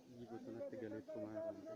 Biyyi bosonatti galeeffamaa jiru.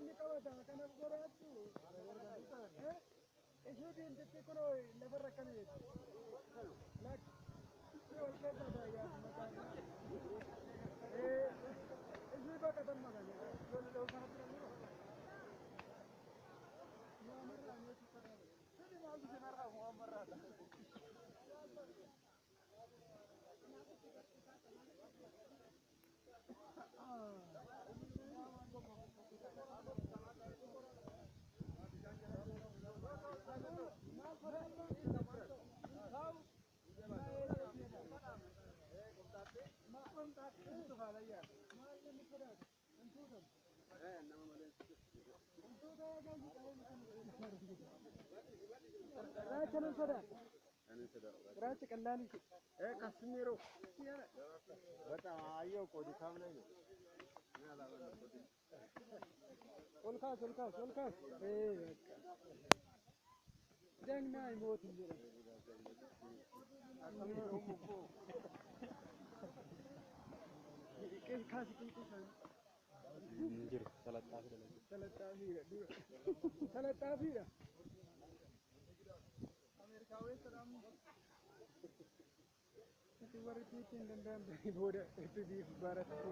በጣም አየሁ እኮ ድካም ላይ ነው። Hin jiru salaxaa fi dalagu. Warri hin danda'amne booda itti baratti.